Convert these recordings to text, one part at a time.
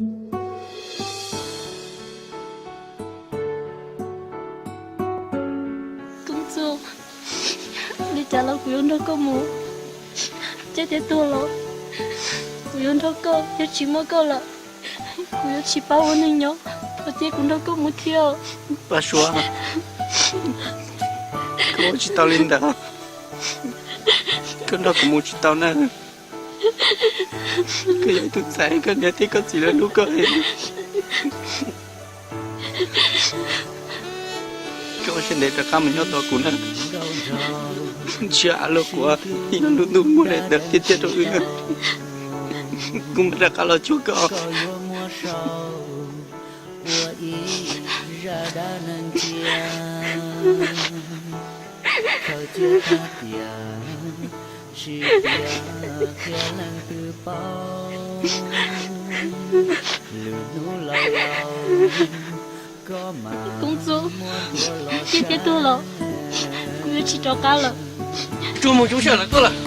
Koob Txuj, li cas los kuv yuav nrog koj mus, thiab tias tuag los kuv yuav nrog koj, yog tsis muaj koj lawm, kuv yuav tsis paub ua neeg nyob, koj cia kuv nrog koj mus thiab. Paj Suav, koj ua tsis tau li ntawd, koj nrog kuv mus tsis tau na. Koj yog ib tug ntxhais, koj niam thiab koj txiv lawv hlub koj. Koj ua siab ntev rov qab mus nyob tos kuv na. Ntsia av luaj quav, yog lub ntuj muaj daim ntawv tiag tiag rau wb, kuv mam rov qab los cuag koj. Koob Txuj, thiab tias tuag los kuv yuav tsis rov qab lawm. Tsuag mus tsuag sij hawm lawm tuaj lawm.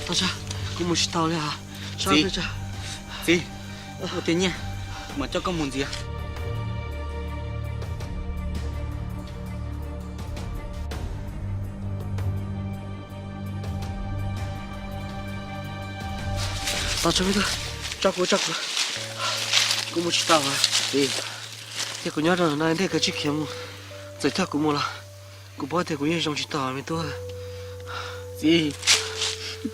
Tau tsa, kuv mus tsis tau li os. Txiv, ua tiag nyiaj, kuv mam coj koj mus ntxiv. Tau tsa, tso kuv, tso kuv, kuv mus tsis tau. Txiv, thiab kuv nyob rau no ntej, kav tsij khiav mus. Txawm coj kuv mus los kuv paub tias kuv yeej zoo tsis tau me tub. Txiv,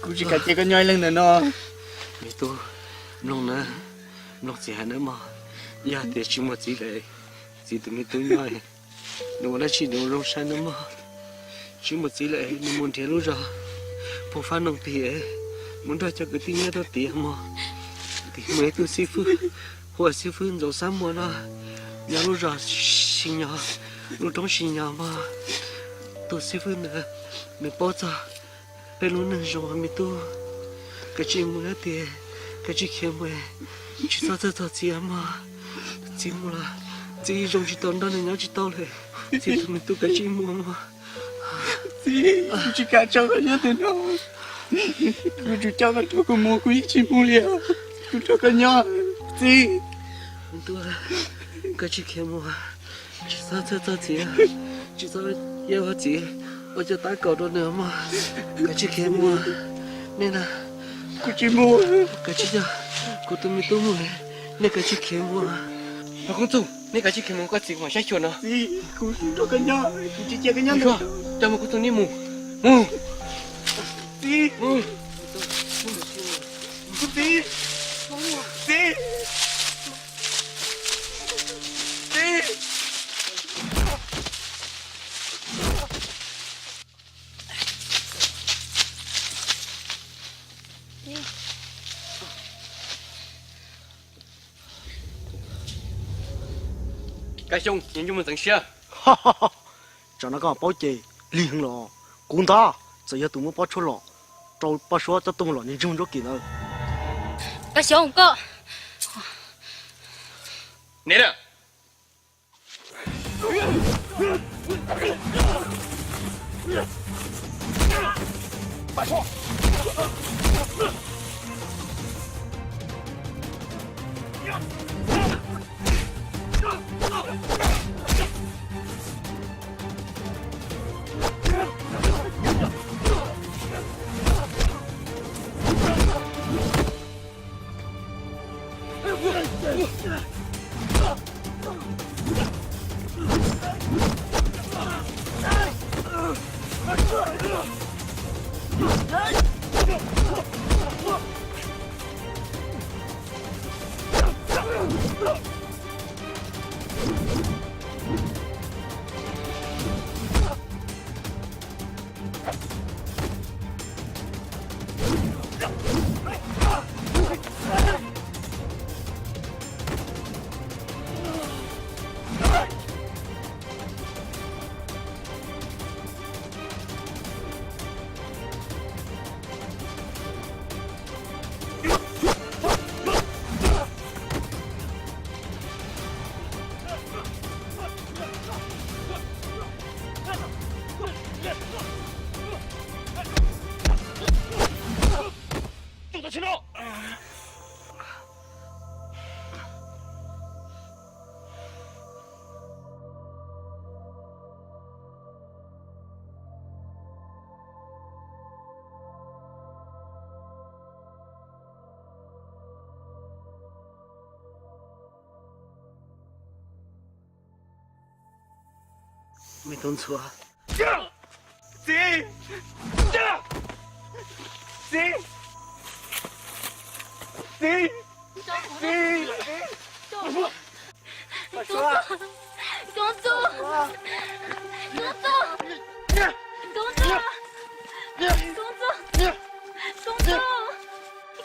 kuv tsis kam cia koj nyob ib leeg ntawm no. Me tub, mloog nawb, mloog txiv hais nawb mog. Yog tias tsis muaj txiv lawm, txiv tus me tub nyob, nws ua dab tsi nws ua zoo saib nawb mog. Tsis muaj txiv lawm nws mus nrhiav lub zos puag fab noog tim, mus nrog cov kwv tij nyob rau tim mog. Tim mus ib tug xib fwb, hu ua xib fwb Ntxoov Xab Muas no, nyob lub zos Sib Nyog, lub roob Sib Nyog mog. Tus xib fwb ntawd nws paub txog peb lub neej zoo me tub. Kav tsij mus na tiag, kav tsij khiav mus, tsis txhob txhawj txog txiv mog. Txiv mus los txiv zoo tsis tau nrog nws nyob tsis tau lawm. Txiv tus me tub, kav tsij mus mog. Txiv, kuv tsis kam tso koj nyob tim no. Kuv tsuas coj koj rau kuv mus, kuv yeej tsis mus li os. Kuv nrog koj nyob, txiv. Tub, kav tsij khiav mus, tsis txhob txhawj txog txiv, tsis txhob ua txiv ua cov tab kaum rau nws mog. Kav tsij khiav mus. Nej na, kuv tsis mus. Kav tsij coj kuv tus me tub mus, nej kav tsij khiav mus. Koob Txuj, nej kav tsij khiav mus, koj txiv mam saib xyuas no. Txiv, kuv nrog koj nyob, kuv tsis cia koj nyob. Coj mus, Koob Txuj, nej mus, mus. Txiv, txiv, txiv, txiv. Kab Xyooj, nyob ntsej muag ntxeev siab. Tsam no koj paub ces lig heev los. Kuv ntag, txawm yog tus muab pob tshuaj lom rau Paj Suab txob tuaj mus lom niag ntsug ntsuab kim ntawd. Kab Xyooj, koj ne. Me tub ntxhua. Txiv! Txiv! Txiv! Txiv! Koob Txuj! Koob Txuj! Koob Txuj! Koob Txuj! Koob Txuj! Koob Txuj! Koob Txuj!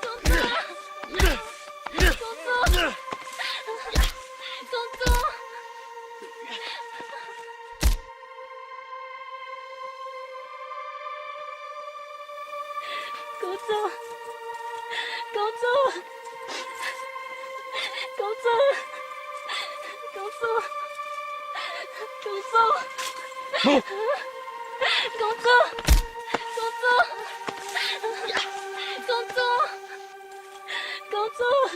Koob Txuj! Koob Txuj! Koob Txuj! Koob Txuj! Koob Txuj! Koob Txuj! Koob Txuj! Koob Txuj! Koob Txuj! Koob Txuj! Koob Txuj!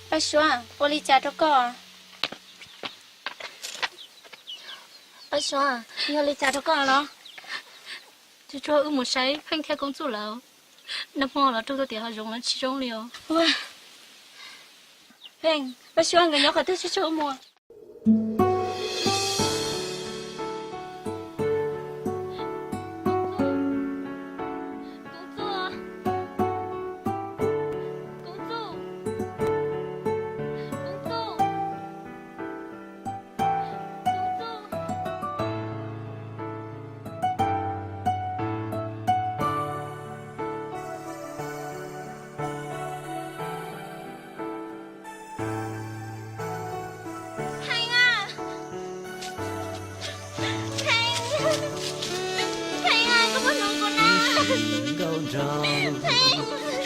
Paj Suav, ua li cas rau koj? Paj Suav, yog li cas rau koj los? Tsis tshua wb mus saib Pheej thiab Koob Txuj lawm. Nag hmo los raug tuaj tias hav zoov lawv tsis zoo li os. Pheej, Paj Suav nkawd nyob qhov twg, tsis tshua wb mus.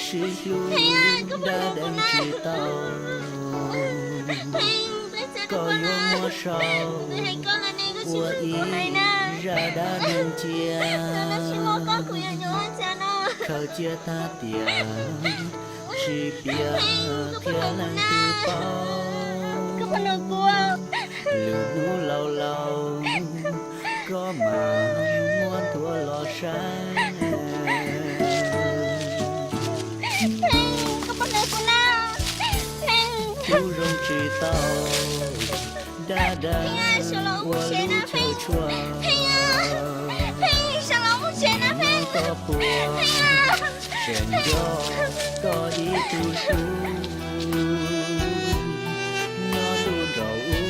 Pheej, Pheej, koj puas hlub kuv na? Pheej, Pheej, koj puas hlub kuv na? Pheej, koj yuav muab sau ua ib zaj dab neeg cia, khaws cia tag tiam, tsis piav qhia leej twg paub. Lwm hnub laus laus, koj mam muab nthuav los saib. Tub zoo tsis tau, dab dab ua lub chaw tshuaj, muab koj puag, tseem nco koj ib tug hlub, nyob ntuj nraum ub,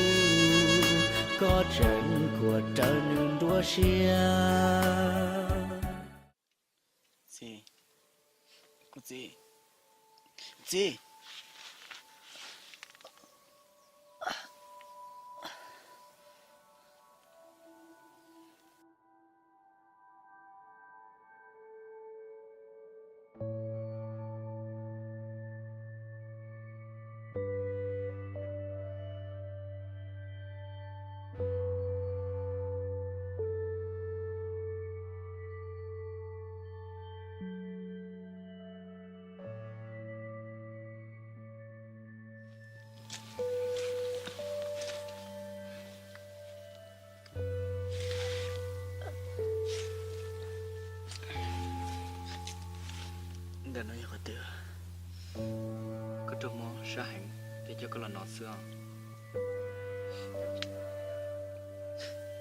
koj tseem kuam raws nws nruab siab. Txiv, kuv txiv, txiv. Ntawm no yog qhov twg? Koj raug mob sab heev, ces coj koj los no xwb os.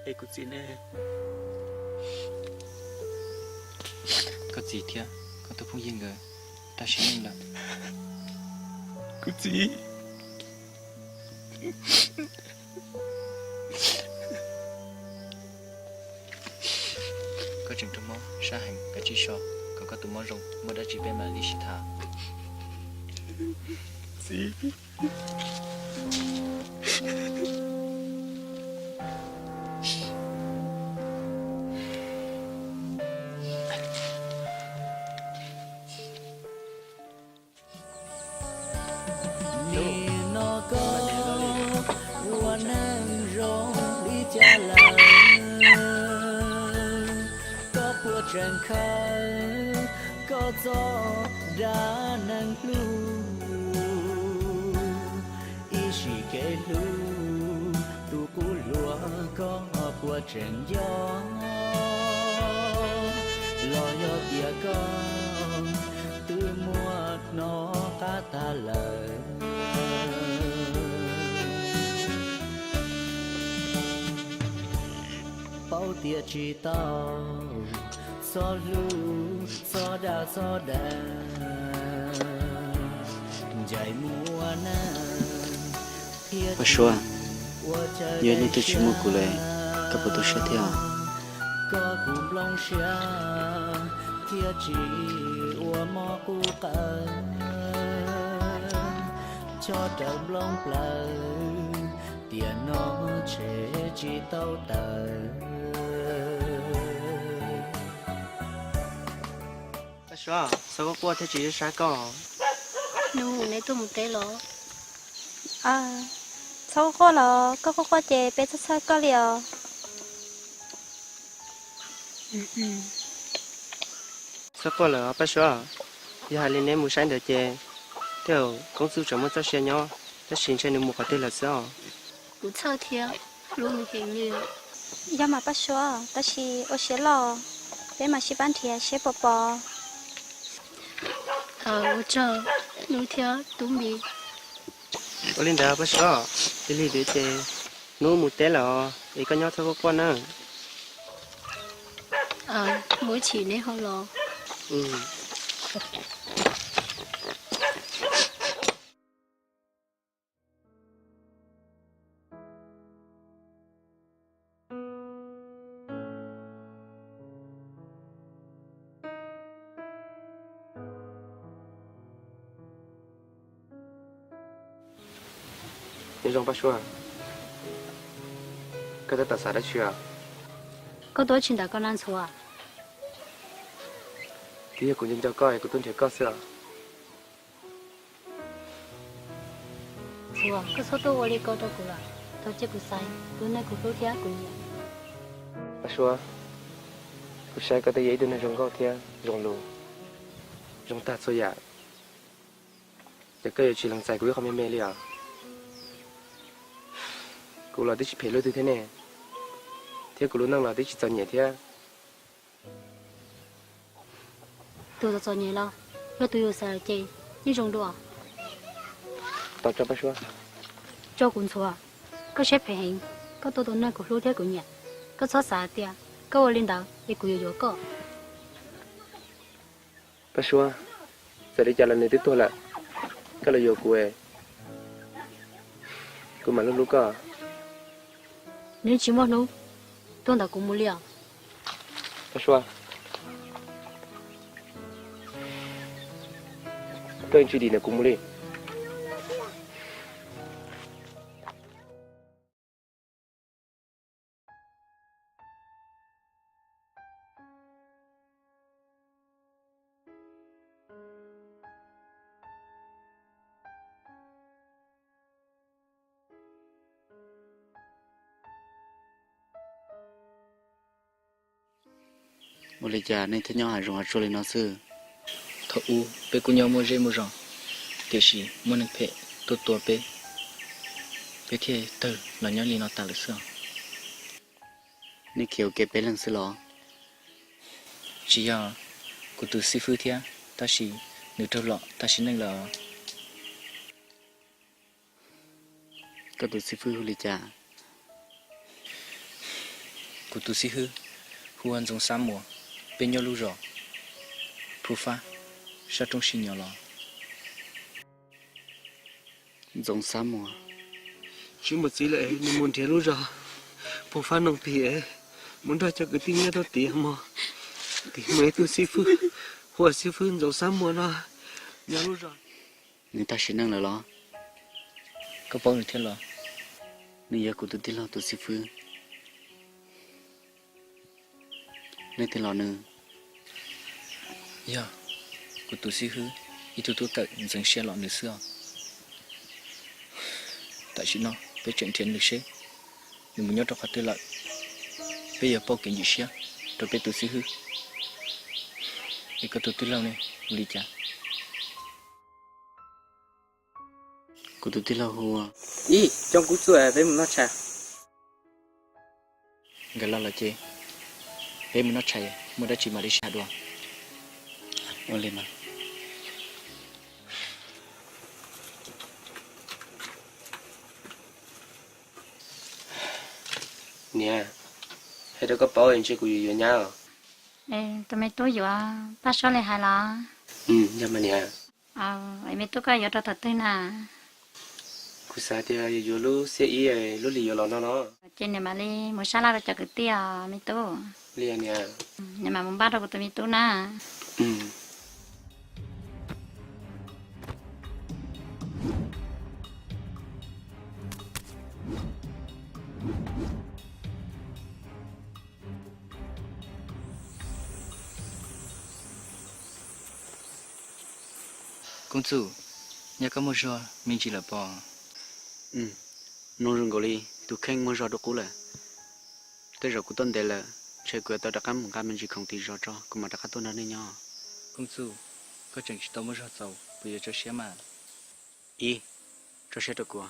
Es kuv txiv ne? Koj txiv thiab koj tus phooj ywg nkawd tag sim neej lawm. Kuv txiv. Koj tseem raug mob sab heev, kav tsij so kom koj tus mob zoo, muaj dab tsi peb mam li sib tham. Txiv. Nim no koj ua neej zoo li cas lawm? Koj puas tseem khawv koj txoj dab neeg hlub? Ib sim kev hlub tus qub hluas koj puas tseem nco? Los yog tias koj twb muab hnov qab tag lawm? Paub tias tsis tau txhob hlub txhob dag txhob dag, ncaim mus ua neej thiab. Paj Suav, yog leej twg tsis muaj kuv lawm, koj puas tu siab thiab? Koj kuv nplooj siab thiab tsis ua mob qub qawv, chob rawv nplooj plaws, tiam no tshem tsis tau tawm. Paj Suav, txhob quaj quaj thiab tsis saib koj. Nub, neb tuaj mus teb los? Txhob quaj quaj los, koj quaj quaj ces peb txhob txhawj koj li os. Txhob quaj lawm Paj Suav, yog hais li neb mus saib ntawd ces tej zaum Koob Txuj tseem muaj txoj sia nyob, tab sis ntshe nws mus qhov twg lawm xwb os. Kuv txhawj thiab hlub nws heev li. Yog mas Paj Suav, tab sis ua siab loj, peb mam sib pab nrhiav seb puas pom. Ua tsaug Nub thiab Tub Npis. Ua li ntawd Paj Suav, cia li ntawd ces Nub mus teb lawm os, es koj nyob txhob quaj quaj nawb. Mus ib chim neb ho los. Nyob zoo Paj Suav, koj tab tom xav dab tsi os? Koj tuaj tsis ntawm koj na Ntxhuav? Twb yog kuv nco nco koj es kuv tuaj nrhiav koj xwb os. Ntxhuav, koj txhob tuaj ua li ko rau kuv lawm, thov cia kuv xaiv tus neeg kuv hlub thiab kuv nyiam. Paj Suav, kuv saib koj twb yog ib tug neeg zoo nkauj thiab zoo lus, zoo tag txhua yam. Ces koj yuav tsis lees txais kuv ib qho me me li os? Kuv los twb tsis phem luaj twg thiab ne, thiab kuv lub neej los twb tsis txom nyem thiab. Tus txom txom nyem los yog tus yus xaiv lawm ces yeej zoo dua. Tau tso Paj Suav. Tso kuv Ntxhuav, koj siab phem heev, koj tua tus neeg kuv hlub thiab kuv nyiam, koj txhob xav hais tias koj ua li ntawd es kuv yuav yuav koj. Paj Suav, txawm li cas los nws twb tuag lawm, koj los yuav kuv, kuv mam hlub hlub koj. Nws tsis muaj hnub tuag ntawm kuv mus li os. Paj Suav, koj tsis dim ntawm kuv mus li. Ua li cas nej thiaj nyob hav zoov hav tsuag li no xwb? Thaum ub peb kuj nyob muaj zej muaj zos, tiam sis muaj neeg phem tuaj tua peb, peb thiaj tawg los nyob li no tas lawm xwb os. Nej khiav ua ke peb leeg xwb los? Tsis yog, kuv tus xib fwb thiab, tab sis nws raug lom tag sim neej lawm os. Koj tus xib fwb hu li cas? Kuv tus xib hwb hu ua Ntxoov Xab Muas, peb nyob lub zos Phu Fab, sab roob Sib Nyob los. Ntxoov Xab Muas, tsis muaj txiv lawm, nws mus nrhiav lub zos Phu Fab Noog Pig, mus nrog cov kwv tij nyob rau tim mos, tim mus ib tug xib fwb, hu ua xib fwb Ntxoov Xab Muas no, nyob lub zos. Nws tag sim neej lawm los? Koj paub nws thiab los? Nws yog kuv tus tij laug tus xib fwb. Leej twg los nws? Yog kuv tus xib hwb ib tug tub kawm ntxeev siab los nws xwb os. Tam sim no peb tseem nrhiav nws seb nws mus nyob rau qhov twg lawm. Peb yuav pauj kev ntxim siab rau peb tus xib hwb. Es koj tus tij laug ne, hu li cas? Kuv tus tij laug hu ua... Ib, coj Koob Txuj peb mus noj tshais. Nkawd los lawm ces peb mus noj tshais, muaj dab tsi mam li sib tham dua. Ua li mas. Niam, hais rau koj paub ntshe kuv yuav yuav nyab os. Tus me tub yuav Paj Suab li hais los? Yog mas niam. Me tub koj yuav rau thaum twg na? Kuv xav tias yuav lub xiab ib lub hlis yuav los no no. Ces niam mam li mus sab laj rau cov kwv tij os me tub. Li niam. Niam mam mus npaj rau kuv tus me tub na. Koob Txuj, nyab koj muaj zog me ntsis lawm pob? Mloog zoo nkaus li tus kheej muaj zog dua qub lawm. Tej zaum kuv tuaj ntev lawm, ntshe kuv yuav tau rov qab mus nqa me ntsis khoom tim zos tso kuv mam rov qab tuaj nrog nej nyob. Koob Txuj, koj tseem tsis tau muaj zog txaus, puas yuav tso siab mas? Ib, tso siab rau kuv.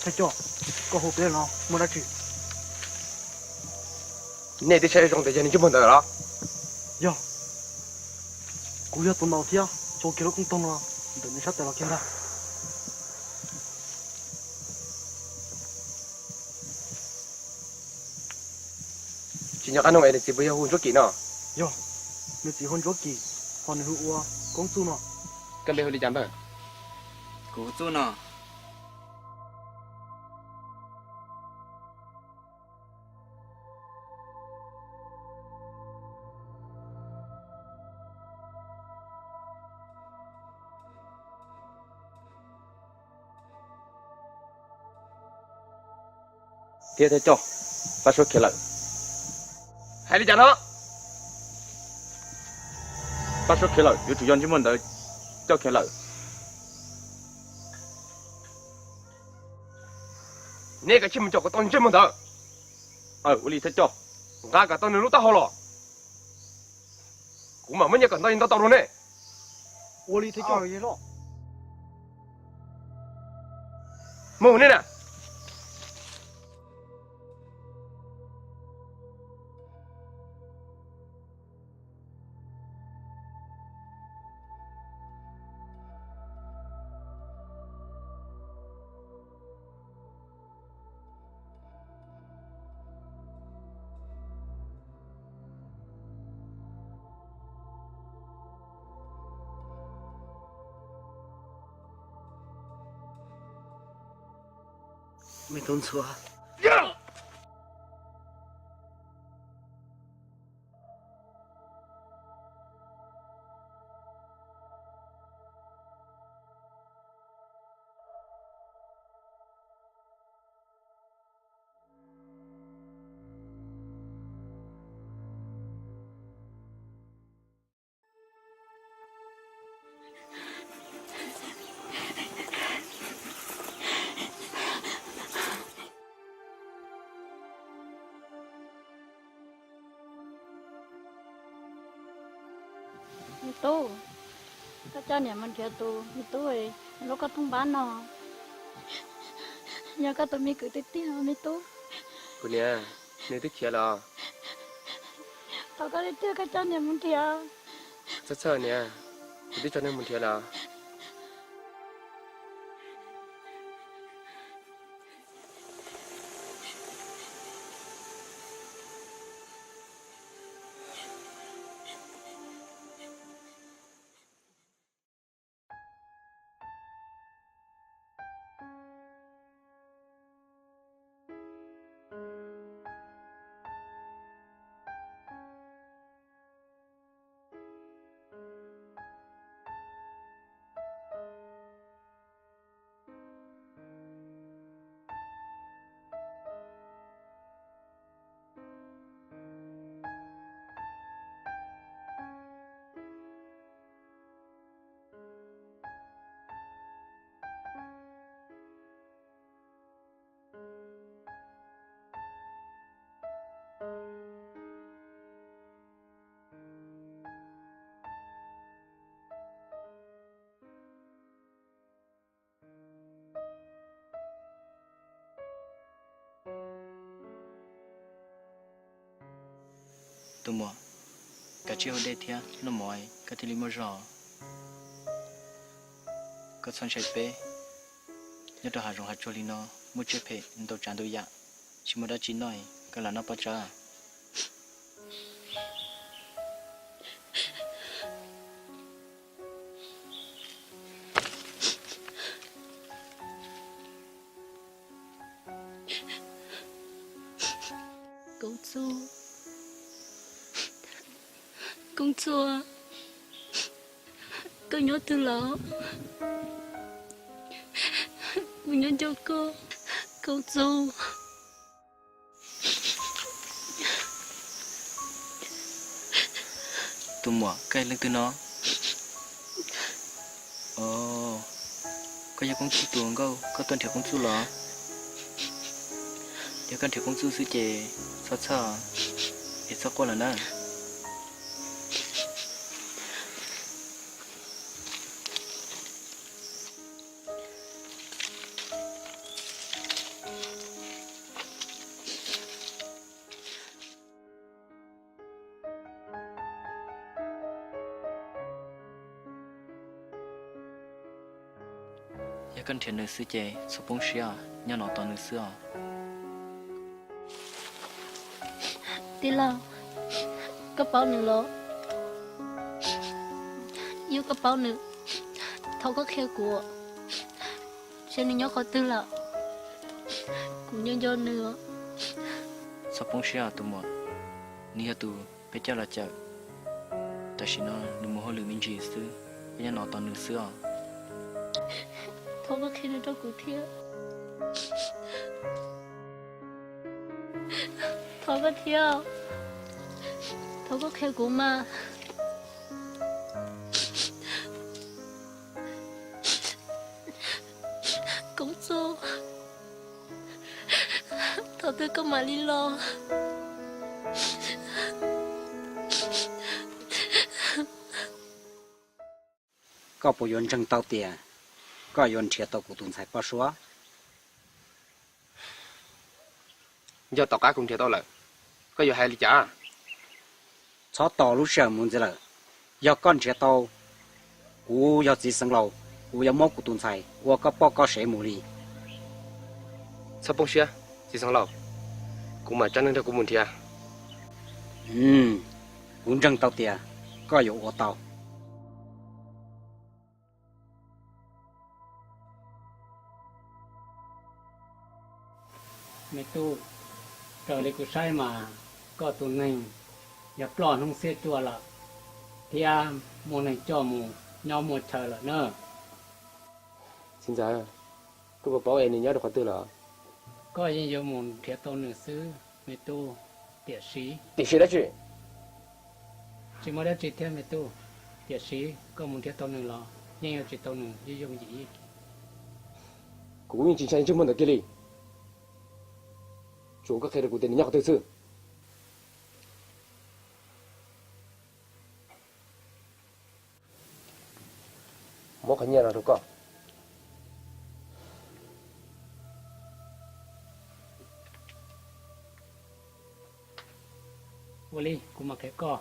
Thawj coj, koj hu peb no muaj dab tsi? Nej twb saib zoo tias yog niag ntsej muag ntawd los? Yog, kuv yog tus ntaus thiab tso kiag lub koob toog no ntawm nws sab tes los kiag ntag. Tsis nco qab nug es nws txiv puas yog hu Ntsuab Kim no? Yog, nws txiv hu Ntsuab Kim, ho nws hu ua Koob Txuj no. Koj npe hu li cas npawg? Kuv hu Txuj no. Tiag tiag coj, pab suab khiav lawm. Hais li cas no? Pab suab khiav lawm, yuav tsum yog ntsej muag ntawd coj khiav lawm. Nej kav tsij mus caum kom tau ntsej muag ntawd. Aw, ua li thawj coj. Nqa kom tau nws lub taub hau los, kuv mam muab nyiaj kom ntau ntau tau rau nej. Ua li thawj coj. Mus nej na. Me tub ntxhua. Me tub, koj coj niam mus nrhiav tus me tub lub koj toog npab no. Yog koj tus me kwv tiag tiag me tub. Kuv niam, nws twb khiav los. Thov koj tiag tiag koj coj niam mus nrhiav. Txhob txhawj niam, kuv twb coj nws mus nrhiav los. Tus muam, kav tsij ua dej thiab noj mov koj thiaj li muaj zog. Koj txhob ntshai peb, nyob rau hav zoov hav tsuag li no muaj tsiaj phem ntau tsav ntau yam, tsis muaj dab tsi noj, koj lam noj paj tsawb. Koob Txuj, Koob Txuj, koj nyob twg lawm? Kuv nyob nco koj, Koob Txuj. Tus muam, koj yog leej twg no? Os, koj yog Koob Txuj tus hluas nkauj, koj tuaj nrhiav Koob Txuj los? Yog koj nrhiav Koob Txuj xwb ces txhob txhawj es txhob quaj lawm na. Koj nrhiav nws xwb ces txhob poob siab, nyob no tos nws xwb os. Tij laug, koj paub nws los? Yog koj paub nws, thov koj qhia kuv, saib nws nyob qhov twg lawm. Kuv nco nco nws. Txhob poob siab tus muam, nws yog tus peb coj los cawm. Tam sim no nws mus hauj lwm me ntsis xwb, koj nyob no tos nws xwb os. Thov koj qhia nws rau kuv thiab. Thov koj thiab, thov koj qhia kuv mas. Koob Txuj, thaum twg koj mam li los? Koj puas yuav ntseeg tau tias koj yuav nrhiav tau kuv tus ntxhais Paj Suav? Yog tom qab kuv nrhiav tau lawm, koj yuav hais li cas? Txhob tos lub sij hawm mus ntxiv lawm. Yog koj nrhiav tau, kuv yog txiv xeev laus, kuv yuav muab kuv tus ntxhais ua koj poj koj sev mus li. Txhob poob siab, txiv xeev laus, kuv mam tsa neeg nrog kuv mus nrhiav. Kuv ntseeg tau tias koj yuav ua tau. Me tub, raws li kuv saib mas koj tus neeg yog ploj hnub xiab cuaj lawm, thiab muaj neeg coj mus nyob muaj chaw lawm na. Txiv ntxawm, koj puas paub es nws nyob rau qhov twg lawm? Koj yeej yuav mus nrhiav tau nws xwb me tub, tiam sis... Tiam sis dab tsi? Tsis muaj dab tsi thiab me tub, tiam sis koj mus nrhiav tau nws los yeej yuav tsis tau nws yooj yooj yim. Kuv yeej tsis ntshai ntsej muag ntawd kiag li. Tsuas koj qhia rau kuv tias nws nyob qhov twg xwb. Muab qhov nyiaj no rau koj. Ua li kuv mam qhia koj.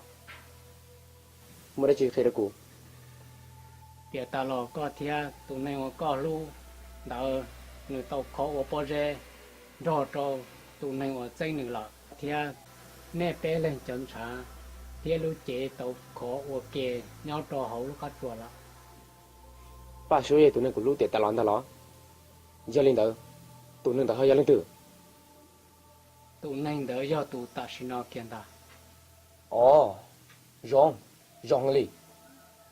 Muaj dab tsi qhia rau kuv. Tiam tas los koj thiab tus neeg uas koj hlub ntawd, nws tau khov ua pob zeb nrog rau tus neeg uas txeeb nws lawm, thiab nej peb leeg cov ntshav thiab lub cev tau khov ua ke nyob rau hauv lub qab tsuas lawm. Paj Suav yog tus neeg kuv hlub tiam tas los ntag los? Yog li ntawd, tus neeg ntawd ho yog leej twg? Tus neeg ntawd yog tus tam sim no kiag ntag. Os, zoo, zoo heev li.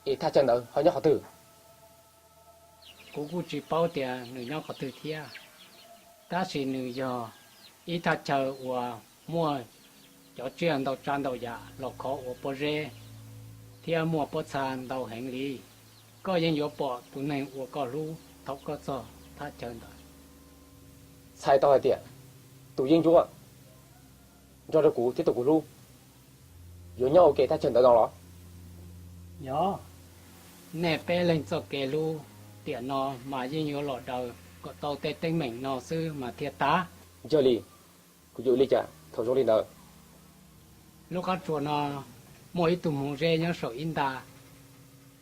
Es thaj chaw ntawd ho nyob qhov twg? Kuv kuj tsis paub tias nws nyob qhov twg thiab, tab sis nws yog ib thaj chaw uas muaj cov tsiaj ntau tsav ntau yam los khov ua pob zeb thiab muaj pob txha ntau heev li. Koj yeej yuav pom tus neeg uas koj hlub thaum koj txog thaj chaw ntawd. Txhais tau hais tias tus yeeb ncuab nrog rau kuv thiab tus kuv hlub yuav nyob ua ke thaj chaw ntawd no los? Yog, nej peb leeg txoj kev hlub tiam no mas yeej yuav los daws kom tau tej teeb meem no xwb mas thiaj tag. Yog li, kuv yuav ua li cas thaum zoo li ntawd? Lub qab tsuas no muaj ib tug hmuv zeb nyob saum ib nta,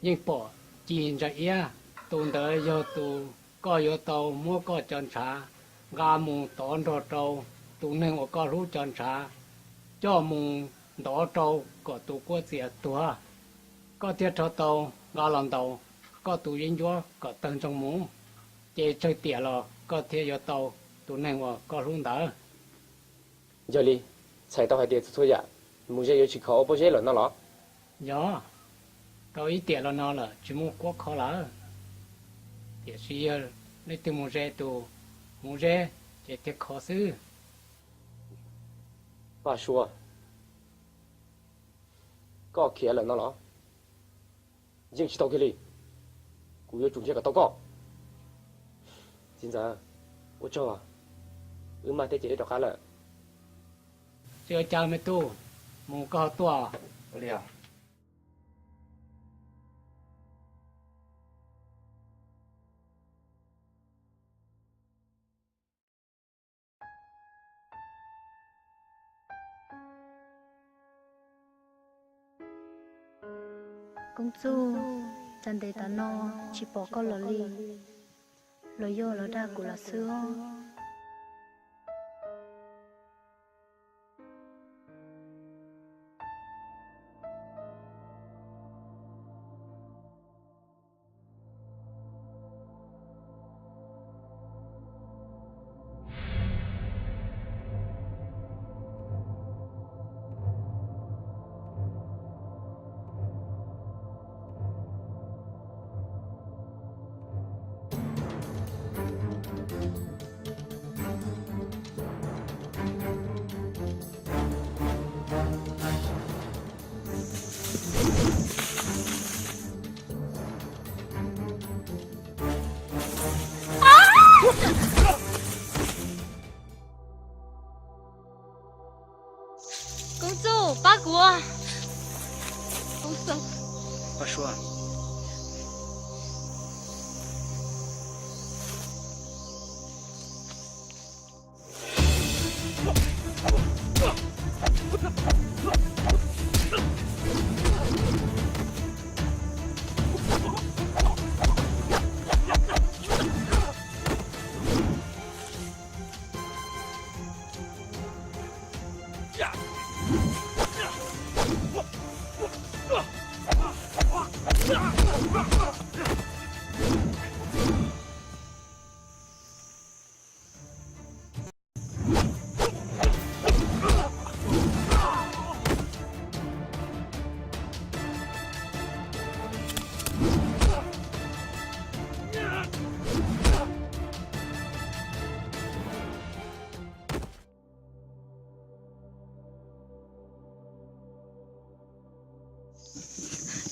yeej pom ci ntsa iab. Tus ntawd yog tus koj yuav tau muab koj cov ntshav nqa mus tov nrog rau tus neeg uas koj hlub cov ntshav coj mus ntov rau kom tus kuab txias tuag, koj thiaj rho tau nqa los ntaus koj tus yeeb ncuab kom tawg ntsoog mus, ces tsawg tiam los koj thiaj yuav tau tus neeg uas koj hlub ntawd. Yog li, txhais tau hais tias txhua txhua yam mus ze yuav tsis khov ua pob zeb lawm no los? Yog, tau ib tiam los no lawm tsis muaj kuab khov lawm. Tiam sis yog leej twg mus ze tus hmuv zeb ces thiaj khov xwb. Paj Suav, koj khiav lawm no los? Yeej tsis tau kiag li. Kuv yuav tsum nrhiav kom tau koj. Txiv ntxawm, ua tsaug, wb maj thiab ces wb rov qab lawm. Tsis ua cas me tub, mus koj ho tuaj. Koob Txuj, txog ntev tas no tsis pom koj los li. Los yog lawv dag kuv los xwb os. Koob Txuj, pab kuv. Koob Txuj. Pab Suav.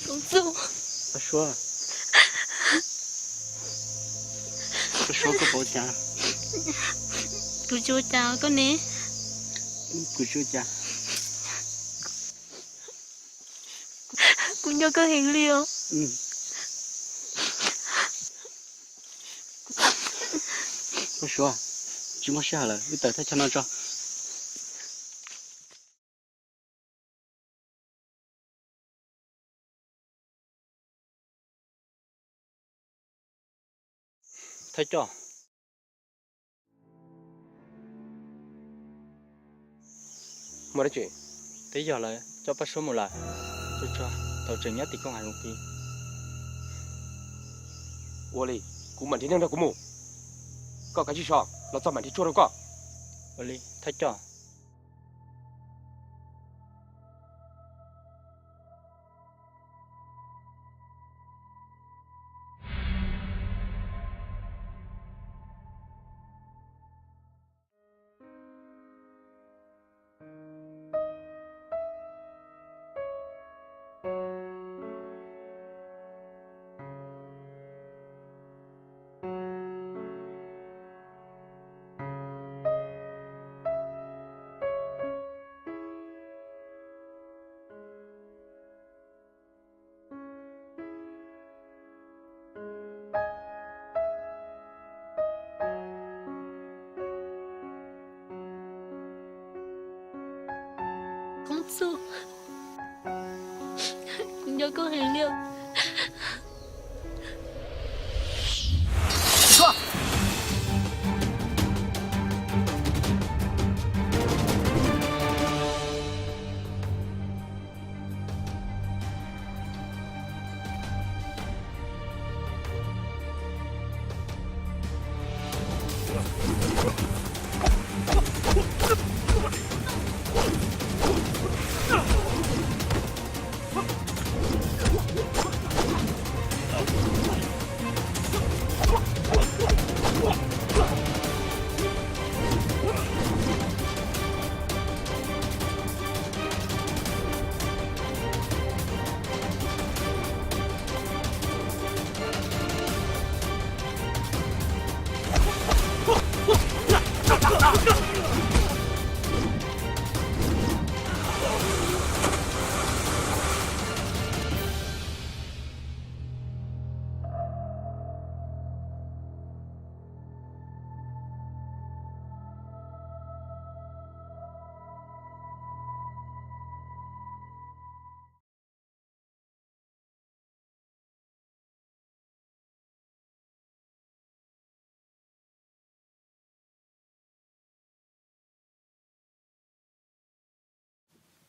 Koob Txuj. Pab Suav. Pab Suav, koj puas ua cas? Kuv tsis ua cas, koj ne? Kuv tsis ua cas. Kuv nco koj heev li os. Pab Suav, tsis muaj sij hawm lawm, wb tawm thaj chaw no tso. Thawj coj. Muaj dab tsi? Twb yog lawv coj Paj Suab mus lawm. Tsuag tsuag, tau tseem nyob tim kooj hav zoov tid. Ua li, kuv mam nrhiav neeg nrog kuv mus. Koj kav tsij so, los txog mam nrhiav tshuaj rau koj. Ua li, thawj coj. Koob Txuj, kuv nco koj heev li.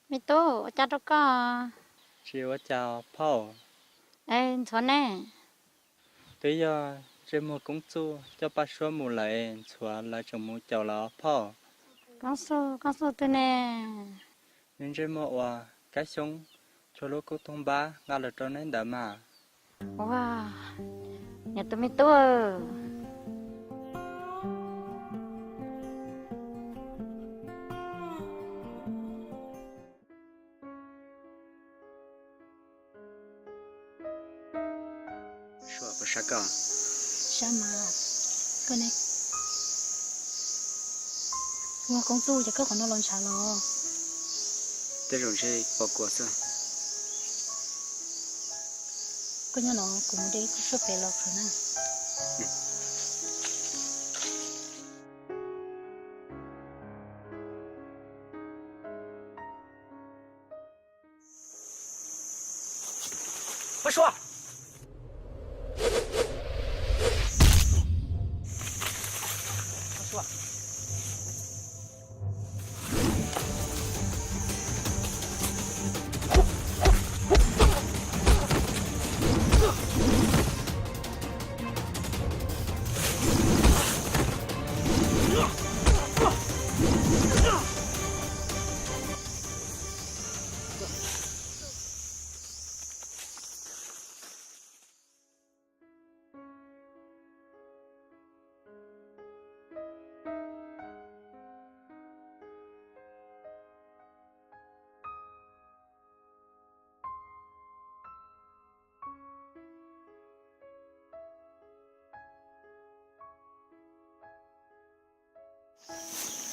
Me tub, ua cas rau koj? Tsis ua cas phauj. Es ntxhuav ne? Twb yog ntsej muag Koob Txuj coj Paj Suab mus lawm, ntxhuav lawv tseem mus caum lawm os phauj. Koob Txuj, Koob Txuj twg ne? Nws ntsej muag uas Kab Xyoob tso lub kub toog npab nqa los rau neb ntawd mas. Ua, niam tus me tub. Sab mas, koj ne? Ua, Koob Txuj, ces koj qhov no los ntshav los? Tej zaum ntshe pom kuas xwb. Koj nyob no, kuv mus de ib khub suab pem los khaws na. Paj Suab! Paj Suab!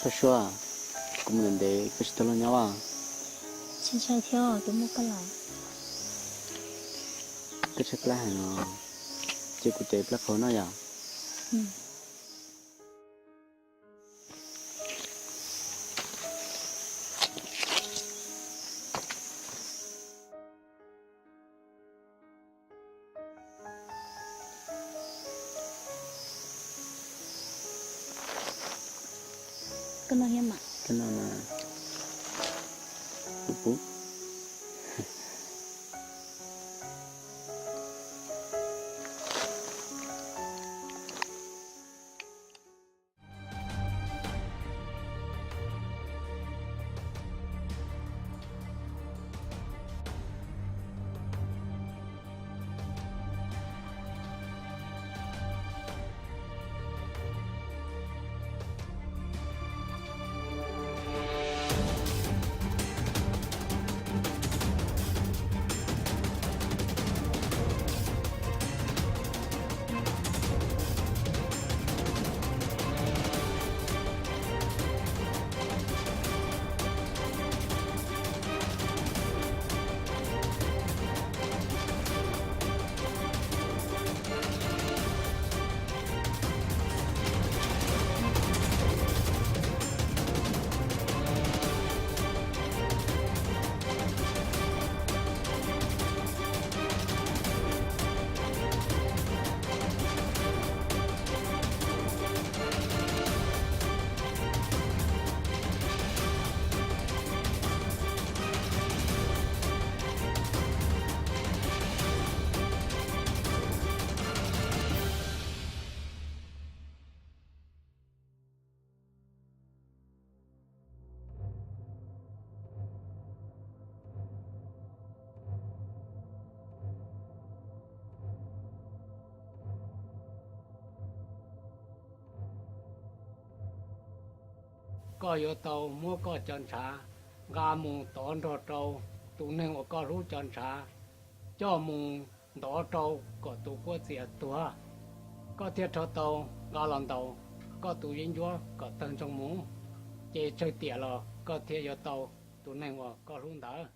Paj Suab, kuv mus ntev ntev koj tsis tau los nyob as? Tsis ntshai thiab, tus muaj koj lawm. Koj tshaib plab heev los, cia kuv cev plab qhau noj yom. Koj noj thiab mas. Koj noj mas. Kuv pub. Koj yuav tau muab koj cov ntshav nqa mus tov nrog rau tus neeg uas koj hlub cov ntshav, coj mus ntov rau kom tus quab txias tuag, koj thiaj rho tau nqa los ntaus koj tus yeeb ncuab kom tawg ntsoog mus, ces tsawg tiam los koj thiaj yuav tau tus neeg uas koj hlub ntawd.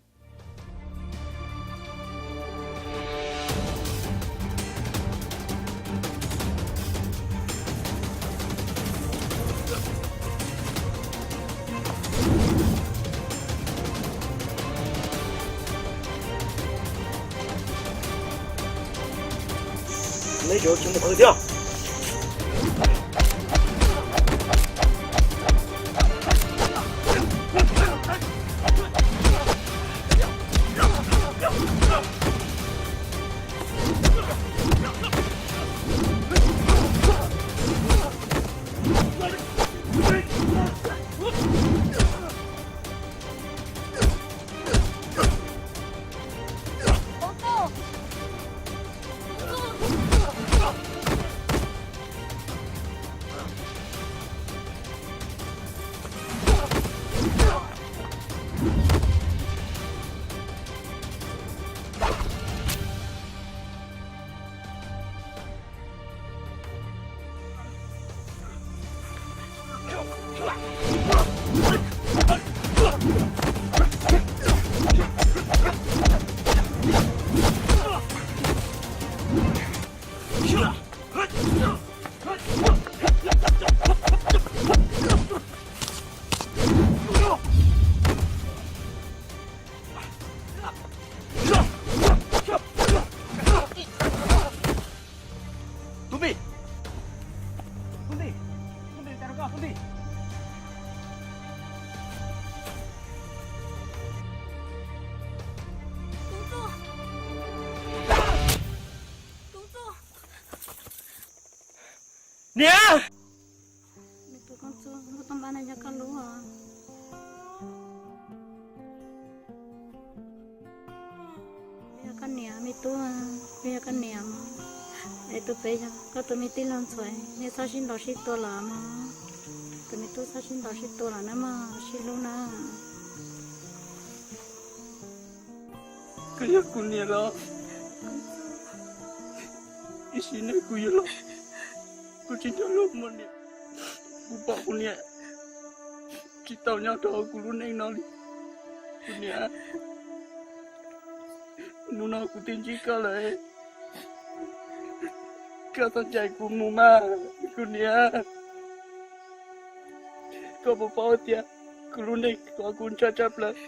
Neb tseem ua tsis mus qhov twg thiab? Niam! Me tub Koob Txuj, kuv tuaj npaj no nyob koj lub os. Kuv yog koj niam me tub, kuv yog koj niam mog. Es tus pem yog koj tus me tij laug ntxhais, nej txhob sib ntaus sib tua lawm mog. Tus me tub txhob sib ntaus sib tua lawm na mog, sib hlub na. Koj yog kuv niam los? Ib sim neej kuv yuav los, kuv tsis nrog luag muaj niam. Kuv pom kuv niam tsis tau nyob rau kuv lub neej no li. Kuv niam, hnub no kuv twb ntsib koj lawm, koj txhob cais kuv mus mas, kuv niam. Koj puas paub tias kuv lub neej qhov kuv ntshaw tshaj plaws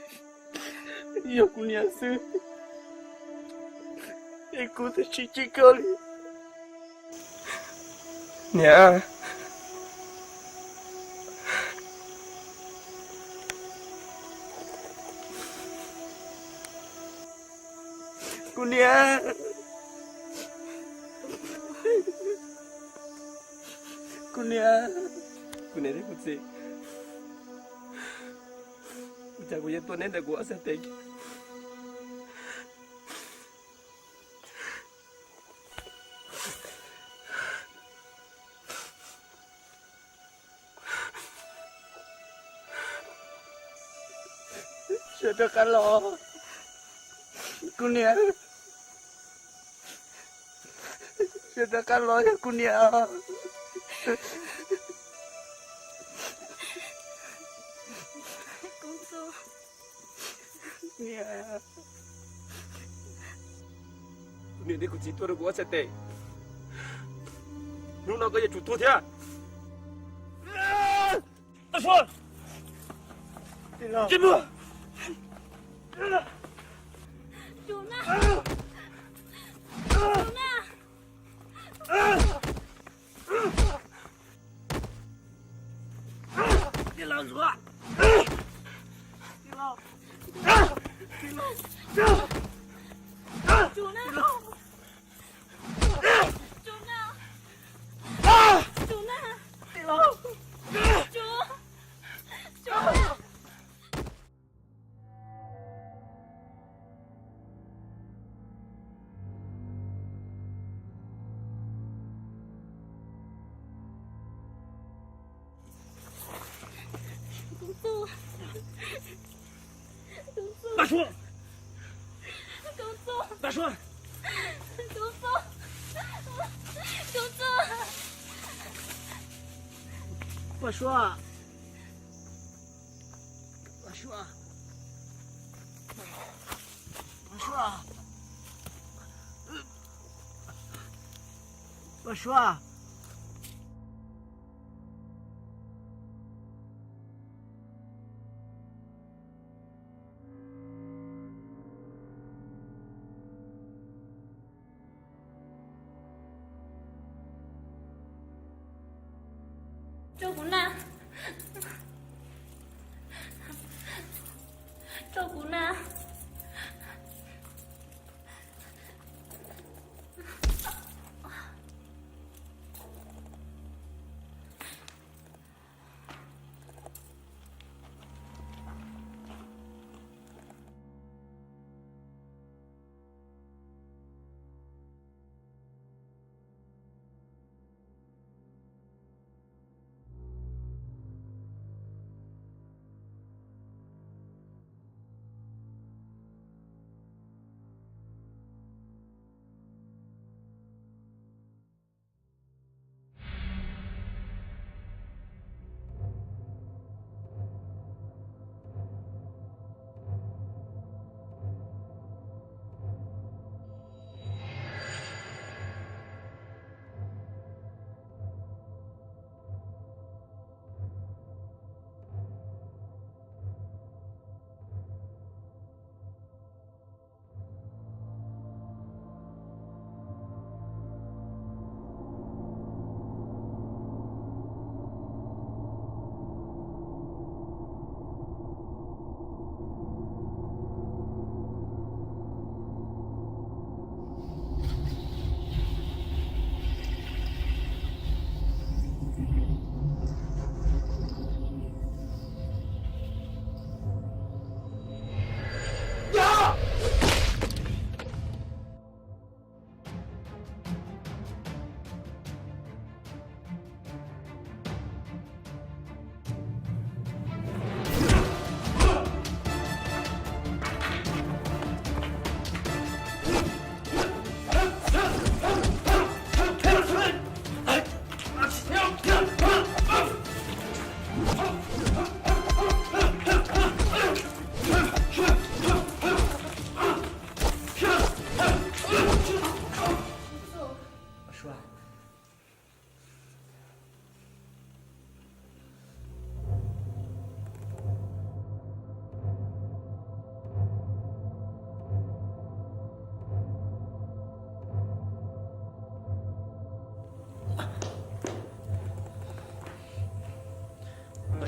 yog kuv niam xwb, es kuv twb tsis ntsib koj li. Niam, kuv niam, kuv niam, kuv niam thiab kuv txiv, ua cas kuv yuav tuaj neb ntawm kuv ob txhais tes? Sawv rov qab los, kuv niam. Sawv rov qab los yog kuv niam. Kuv niam, kuv niam thiab kuv txiv tuaj rau kuv ob txhais tes. Hnub no koj yuav tsum tuag thiab. Tij laug, tij laug. Tij laug Ntxhuav. Tij laug. Tij laug. Tij laug. Tij laug. Paj Suav! Paj Suav! Paj Suav! Paj Suav! Paj Suav! Paj Suav! Tso kuv na. Tso kuv na.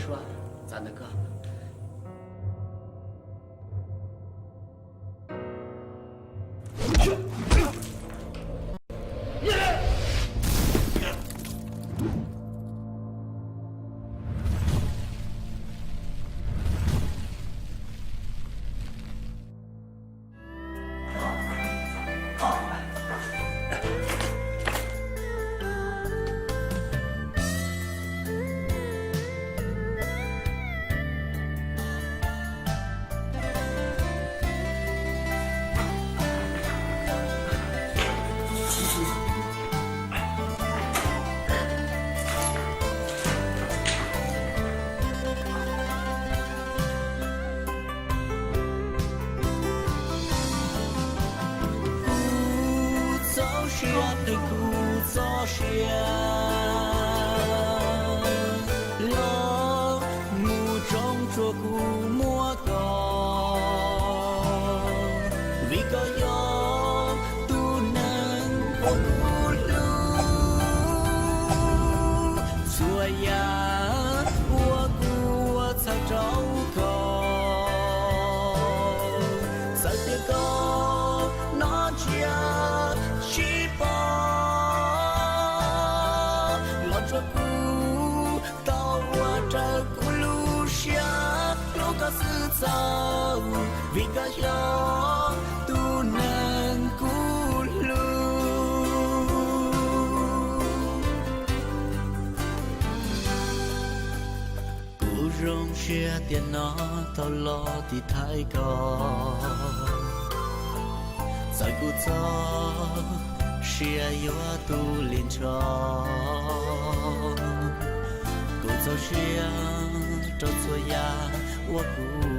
suab txav ntawm koj. Kuv txoj sia twb kuv txoj sia, los mus tsoo tsuas kuv muab koj, vim koj yog tus neeg uas kuv hlub. Txhua yam uas kuv ua txhawb rau koj, txawm tias koj noj tsiab sib pom, los tsuas kuv tau ua raws kuv lub siab hlub koj xwb txaus, vim koj yog tus neeg kuv hlub. Kuv zoo siab tiam no tau los tiv thaiv koj, txawm kuv txoj sia yuav tu li nrho, kuv txaus siab rau txhua yam uas kuv